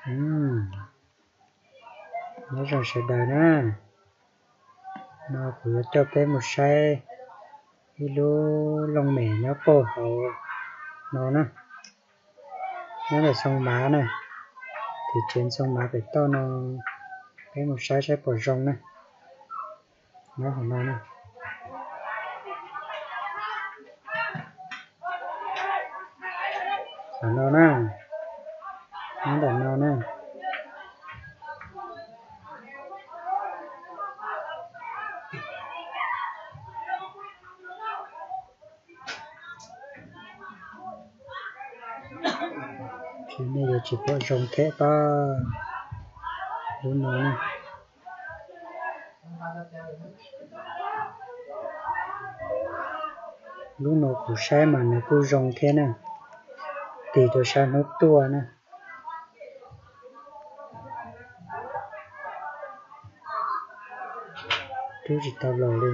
Nyob zoo sawv daws na, no kuv yuav coj peb mus saib ib lub looj mem nyob puag hauv no na, nyob ntawm Xoo Mav na, tim tsev Xoo Mav pem toj no, peb mus saib saib puas zoo na. Nyob hauv no na, qhov no na, nyob ntawm no na. Nej yuav tsis pom zoo thiab pob, lub no na. Lub no kuv saib mas nws kuj zoo thiab na, tig rau sab hnub tuaj na. Rub tsis tau los li.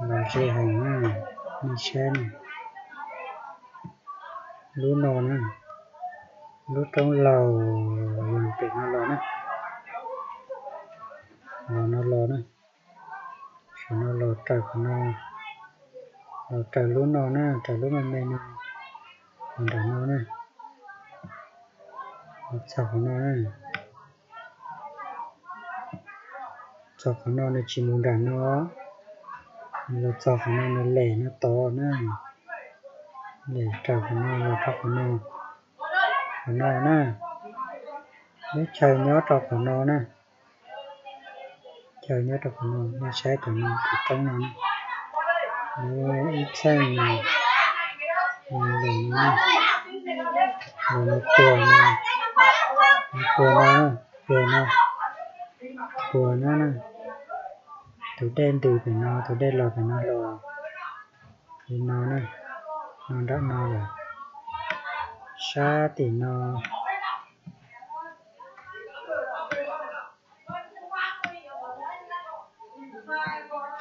Los ze heev na, nej saib na. Lub no na, lub roob laug, yog pem no los na, los no los na, saum no los raws qhov no, los raws lub no na, raws lub me me no, los nram no na, los txog qhov no na. Txog qhov no nws tsis mus nram no, nws los txog qhov no nws lem no tod na, lem raws qhov no los rau qhov no, qhov no na, lub chaw nyob rau qhov no na, chaw nyob rau qhov no, nej saib qhov no, tus roob no, ib txheej no, los no, los no puag no, puag no, puag no, puag no na, tus dej ntws pem no, tus dej los pem no los li no na, no nram no lawm, sab tim no.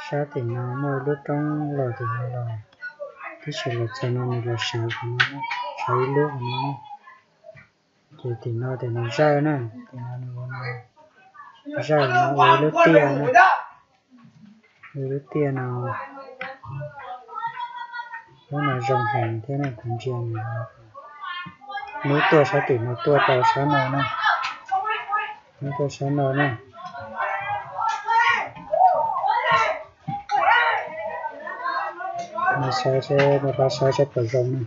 Sab tim no muaj ib lub roob los tim no los, tab sis los txog no nws los sawv qhov no, sawv ib lub qhov no, ces tim no ces nws zawj na, tim no nws ua no, zawj no ua ib lub tiaj na, ua ib lub tiaj no, lub no zoo heev thiab na, kuv ntsia nws, hnub tuaj sab tim no tuaj rau sab no na, hnub tuaj sab no na. Nej saib seb, nej pab saib seb puas zoo na.